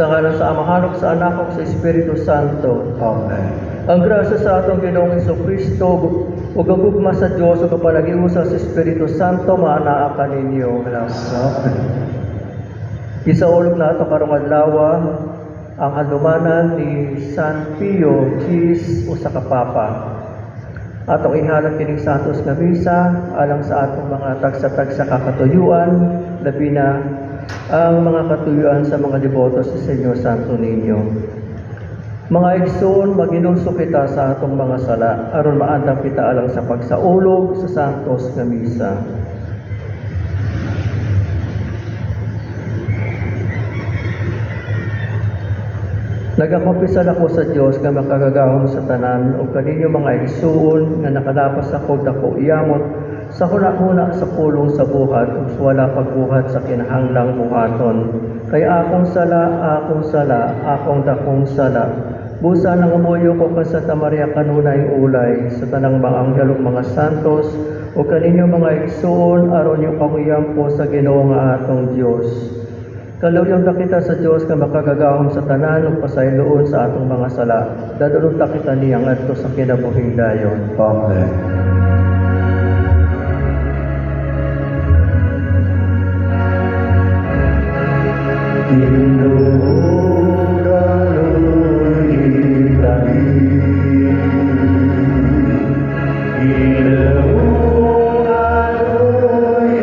Sa ngalan sa Amahan ug sa Anak ug sa Espiritu Santo. Amen. Ang grasya sa atong Ginoong Kristo ug ang gugma sa Dios ug ang palagiusa sa Espiritu Santo maanaa kaninyo. Sa Isaulog nato karong adlaw ang handumanan ni San Pio X, usa ka papa. Atong ihalad kining santos nga misa alang sa atong mga tagsa-tagsa ka katuyuan, labi na ang mga katuyuan sa mga deboto sa Señor Santo Niño. Mga igsoon, maginulso kita sa atong mga sala aron maandam kita alang sa pagsaulog sa santos nga misa. Nagakumpisal ako sa Dios nga makagagahom sa tanan ug kaninyo, mga igsuon, nga nakalapas ako dako yamot sa huna-huna, sa pulong, sa buhat ug sa wala pagbuhat sa kinahanglang buhaton. Kay akong sala, akong sala, akong dakong sala. Busa nangamuyo ko kan Santa Maria kanunay ulay, sa tanang mga anghel ug mga santos, ug kaninyo, mga igsuon, aron inyo ako iampo sa Ginoo nga atong Dios. Kaluyon ta kita sa Dios nga makagagahom sa tanan ug pasayloon sa atong mga sala. Dadalhon ta kita niya ngadto sa kinabuhing dayon. Amen. Ginoo, kaluyi kami. Ginoo, kaluyi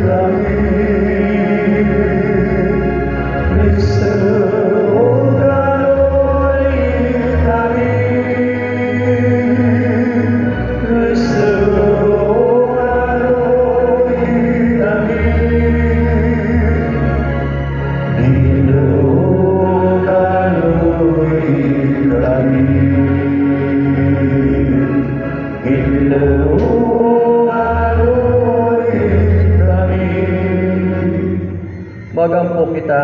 kami. Kristo, kaluyi kami. Kristo, kaluyi kami. Ginoo, kaluyi kami. Ginoo, kaluyi kami. Magampo kita.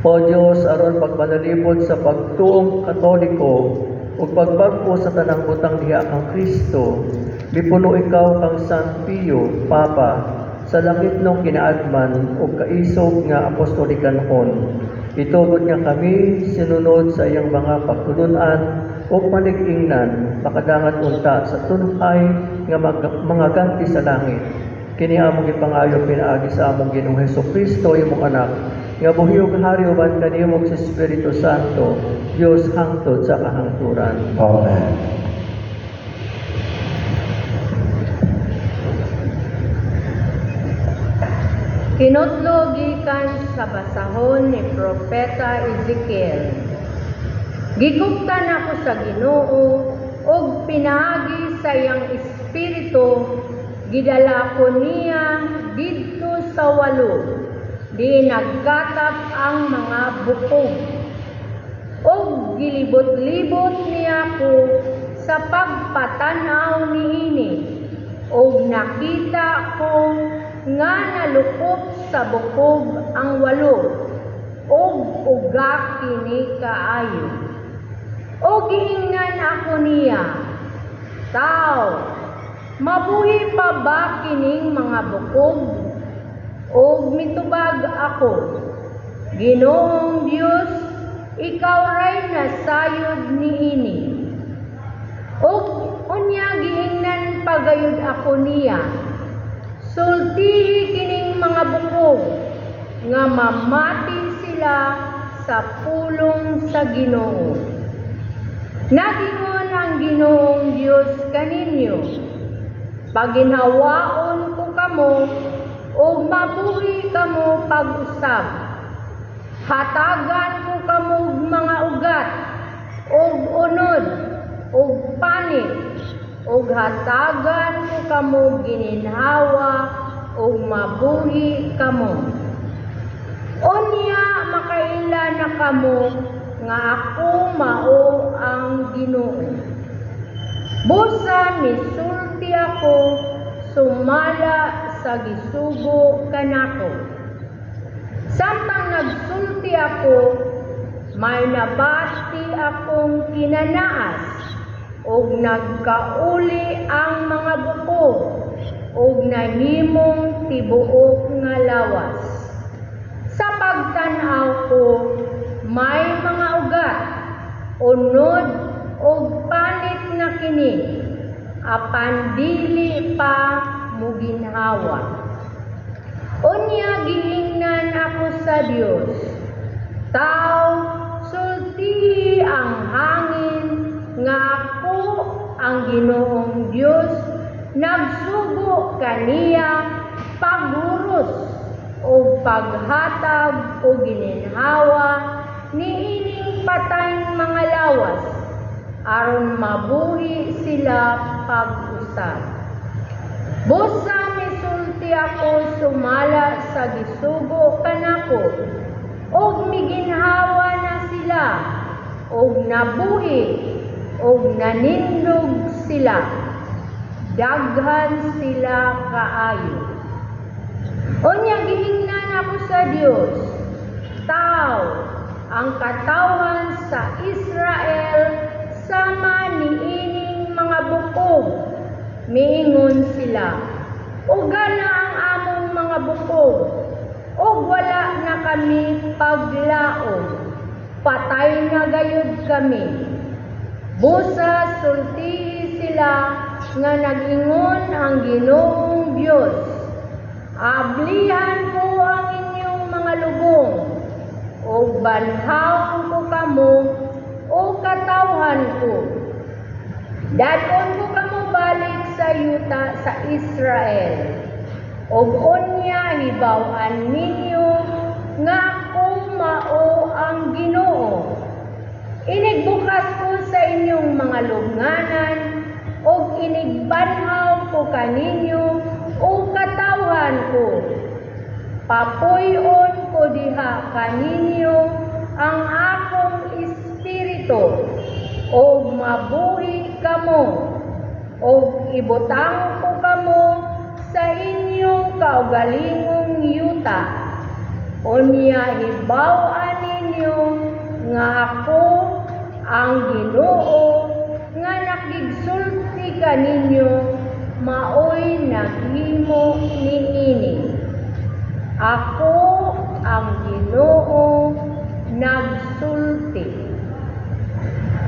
O Diyos, aron pagpanalipod sa pagtuong Katoliko ug pagbag-o sa tanang butang diha kang Kristo, mipuno ikaw kang San Pio, Papa, sa langitnong kinaadman ug kaisog nga apostolikanhon. Itugot nga kami, sinunod sa iyang mga pagtulun-an ug panig-ingnan, makadangat unta sa tunhay nga mga ganti sa langit. Kini among gipangayo pinaagi sa among Ginoong Hesus Kristo, imong anak, nga buhi ug hari uban kanimo sa Espiritu Santo, Dios hangtod sa kahangturan. Amen. Kinutlo gikan sa basahon ni Propeta Ezekiel. Giguptan ako sa Ginoo ug pinaagi sa iyang espiritu, gidala ko niya didto sa walo di nagkatap ang mga bukog, ug gilibot-libot niya ko sa pagpatan-aw niini, ug nakita ko nga nalukop sa bukog ang walo ug uga kini kaayo. Ug giingnan ako niya, "Tao, mabuhi pa ba kining mga bukog?" Ug mitubag ako, "Ginoong Dios, ikaw ray nasayod niini." Ug unya giingnan pagayod ako niya, "Sultihi kining mga bukog nga mamati sila sa pulong sa Ginoo. Nagingon ang Ginoong Dios kaninyo, paginhawaon ko kamo ug mabuhi kamo pag-usab. Hatagan ko kamo og mga ugat ug unod ug panit, ug hatagan ko kamo gininhawa ug mabuhi kamo. Unya makaila na kamo nga ako mao ang Ginoo. Busa misulti ako sumala sa gisugo kanako. Samtang nagsulti ako, may nabati akong kinanaas ug nagkauli ang mga buko ug nahimong tibuok nga lawas. Sa pagtan-aw ko, may mga ugat, unod ug panit na kini, apan dili pa muginhawa. Unya giingnan ako sa Dios, "Tao, sultihi ang hangin nga ako, ang Ginoong Dios, nagsugo kaniya paghuros o paghatag og gininhawa niining patayng mga lawas aron mabuhi sila pag-usab." Busa misulti ako sumala sa gisugo kanako, ug miginhawa na sila, ug nabuhi, ug nanindog sila. Daghan sila kaayo. Unya giingnan ako sa Dios, "Tao, ang katawhan sa Israel sama niining mga bukog. Miingon sila, 'Uga na ang among mga bukog, ug wala na kami paglaom. Patay na gayud kami.' Busa sultihi sila nga nag-ingon ang Ginoong Dios, ablihan ko ang inyong mga lubong, ug banhawon ko kamo, o katawhan ko. Dad-on ko kamo balik sa yuta sa Israel. Ug unya hibaw-an ninyo nga ako mao ang Ginoo. Inigbukas ko sa inyong mga lubnganan ug inigbanhaw ko kaninyo, o katawhan ko. Papuy-on ko diha kaninyo ang akong espiritu ug mabuhi kamo, ug ibutang ko kamo sa inyong kaugalingong yuta. Unya hibaw-an ninyo nga ako ang Ginoo nga nakigsulti kaninyo maoy naghimo niini. Ako ang Ginoo nagsulti."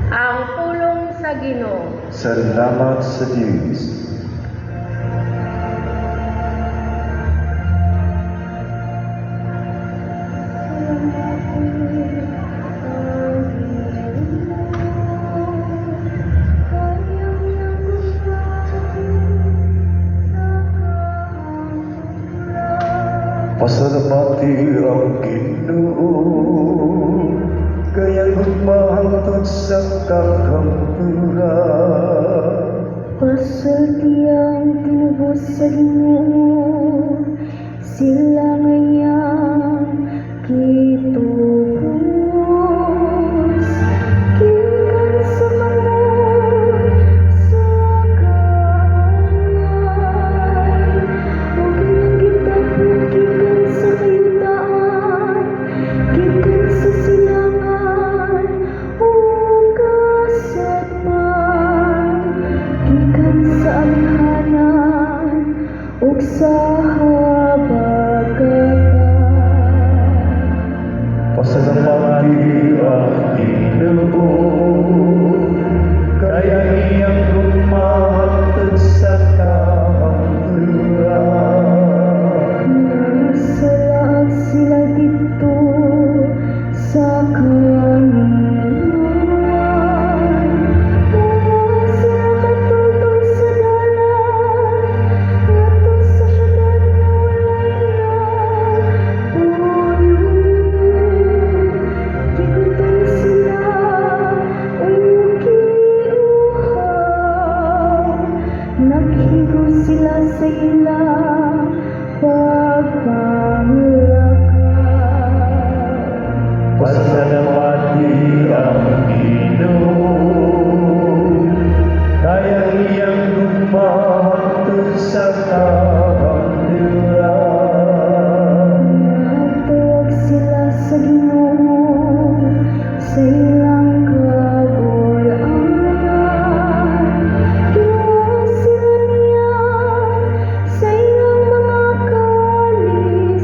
Ang pulong sa Ginoo. Salamat sa Diyos. Pasalamati ang Ginoo, kay ang gugma hangtod sa kahangturan. Pasulti ang tinubos sa Ginoo, sila nga iyang gitubos. Gikan sa kamot sa kaangay, ug inyong gitapok gikan sa kayutaan, gikan sa silangan ug kasadpan, gikan sa amihanan ug sa habagatan. Pasalamati ang Ginoo, kay ang iyang gugma hangtod sa kahangturan. Nasalaag sila didto sa kamingawan. Wa sila katultol sa dalan ngadto sa syudad nga walay napuyo. Gigutom sila ug giuhaw. Naghigo sila sa ilang pagpanglakaw. Pasalamati ang Ginoo, kay ang iyang gugma hangtod sa kahangturan. Nagtuwag sila sa Ginoo sa ilang kagulangan. Giluwas sila niya sa ilang mga kalisod.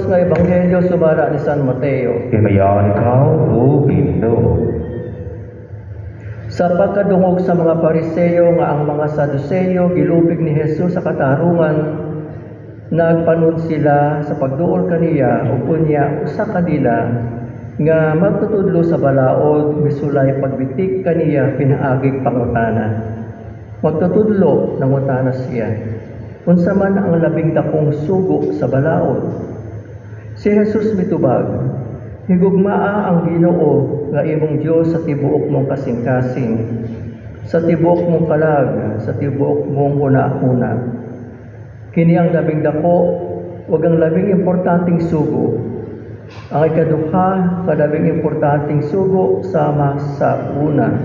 Bugos nga Ebanghelyo sumala ni San Mateo. Himayaon ikaw, O Ginoo. Sa pagkadungog sa mga Pariseo nga ang mga Saduceo gilupig ni Jesus sa katarungan, nagpanun sila sa pagduol kaniya, ug unya usa kanila nga magtutudlo sa balaod misulay pagbitik kaniya pinaagig pangutana. "Magtutudlo," nangutana siya, "unsa man ang labing dakong sugo sa balaod?" Si Jesus mitubag, "Higugmaa ang Ginoo nga imong Dios sa tibuok mong kasing-kasing, sa tibuok mong kalag, sa tibuok mong huna-huna. Kini ang labing dako ug ang labing importanteng sugo. Ang ikaduha ka labing importanteng sugo sama sa una: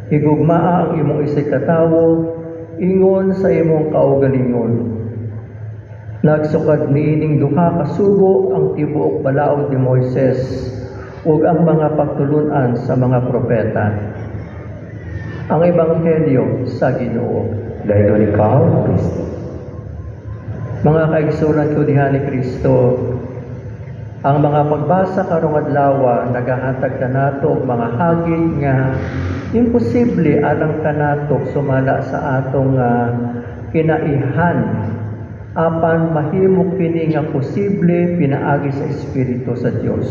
Higugmaa ang imong isigkatawo ingon sa imong kaugalingon. Nagsukad niining duha ka sugo ang tibuok balaod ni Moises ug ang mga pagtulun-an sa mga propeta." Ang Ebanghelyo sa Ginoo. Dayon ikaw, Kristo. Mga kaigsuonan ko diha ni Kristo, ang mga pagbasa karong adlaw nagahatag kanato og mga hagit nga imposible alang kanato sumala sa atong kinaihan, apan mahimo kini nga posible pinaagi sa Espiritu sa Dios.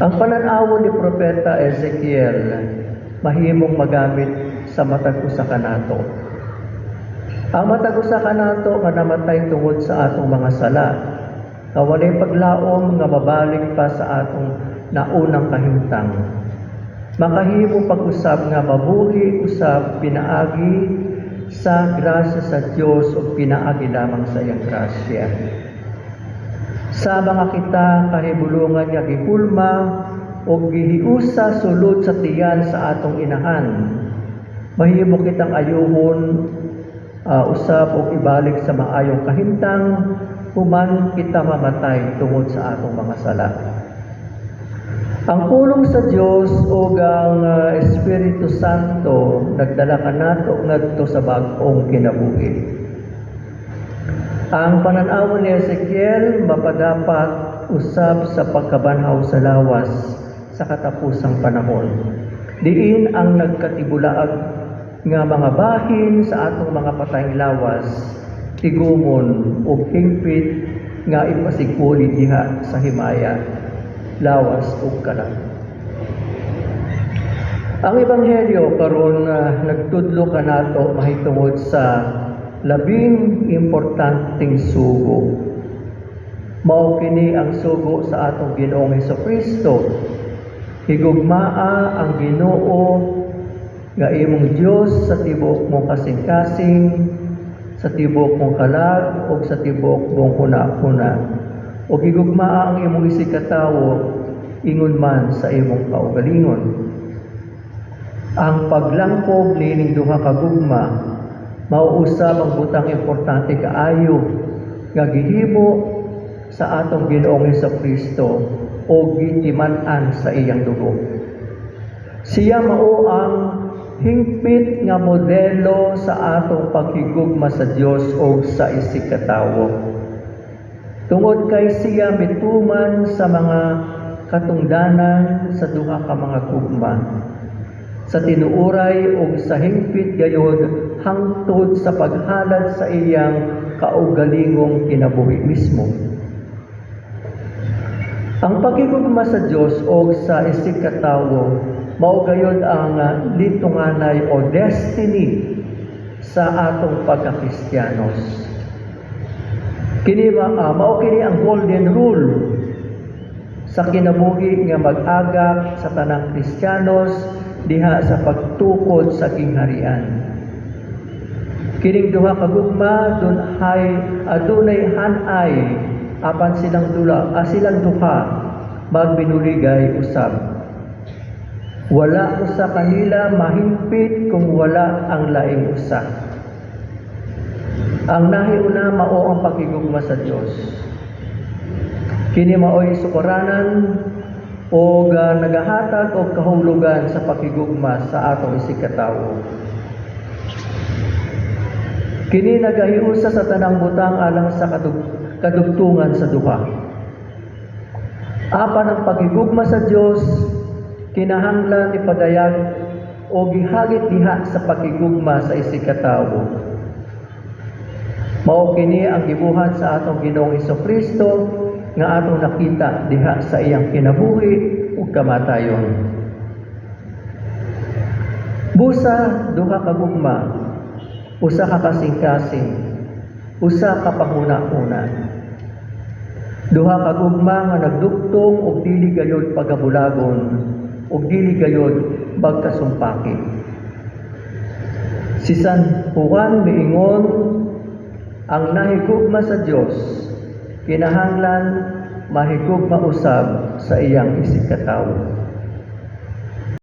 Ang panan-awon ni Propeta Ezekiel mahimong magamit sa matag usa kanato. Ang matag usa kanato nga namatay tungod sa atong mga sala, nga walay paglaom nga mabalik pa sa atong naunang kahimtang, makahimo pag-usab nga mabuhi usab pinaagi sa grasya sa Dios o pinaagi lamang sa iyang grasya. Sa mga kita kahibulungan nga gihulma o gihiusa sulod sa tiyan sa atong inahan, mahimo kitang ayuhon usab og ibalik sa maayong kahimtang human kita mamatay tungod sa atong mga sala. Ang pulong sa Dios ug ang Espiritu Santo nagdala kanato ngadto sa bag-ong kinabuhi. Ang panan-awon ni Ezekiel mapadapat usab sa pagkabanhaw sa lawas sa katapusang panahon, diin ang nagkatibulaag nga mga bahin sa atong mga patayng lawas tigumon ug hingpit nga ipasiguli diha sa himaya, lawas ug kalag. Ang Ebanghelyo karon nagtudlo kanato mahitungod sa labing importanteng sugo. Mao kini ang sugo sa atong Ginoong Kristo: "Higugmaa ang Ginoo nga imong Dios sa tibuok mong kasing-kasing, sa tibuok mong kalag ug sa tibuok mong huna-huna. Ug higugmaa ang imong isigkatawo ingon man sa imong kaugalingon." Ang paglangkob niining duha ka gugma mao usab ang butang importante kaayo nga gihimo sa atong Ginoong Kristo o gitiman-an sa iyang dugo. Siya mao ang hingpit nga modelo sa atong paghigugma sa Dios o sa isigkatawo, tungod kay siya mituman sa mga katungdanan sa duha ka mga gugma sa tinuuray ug sa hingpit gayod, hangtod sa paghalad sa iyang kaugalingong kinabuhi mismo. Ang paghigugma sa Dios o sa isigkatawo mao gayod ang litunganay o destiny sa atong pagkakristiyanos. Kini mao kini ang golden rule sa kinabuhi nga mag-agak sa tanang Kristiyanos diha sa pagtukod sa gingharian. Kining duha ka gugma dunhay han-ay, apan silang duha magbinuligay usab. Wala usa kanila mahingpit kung wala ang laing usa. Ang nahiuna mao ang paghigugma sa Dios. Kini maoy sukaranan o nagahatag og kahulugan sa paghigugma sa atong isigkatawo. Kini nagahiusa sa tanang butang alang sa kadugtungan sa duha. Apan ang paghigugma sa Dios kinahanglan ipadayag o gihagit diha sa paghigugma sa isigkatawo. Mao kini ang gibuhat sa atong Ginoong Kristo nga atong nakita diha sa iyang kinabuhi ug kamatayon. Busa duha ka gugma, usa ka kasing-kasing, usa ka panghuna-huna. Duha ka gugma nga nagdugtong og dili gayod pagabulagon ug dili gayod magkasumpaki. Si San Juan miingon, ang nahigugma sa Dios kinahanglan mahigugma usab sa iyang isigkatawo.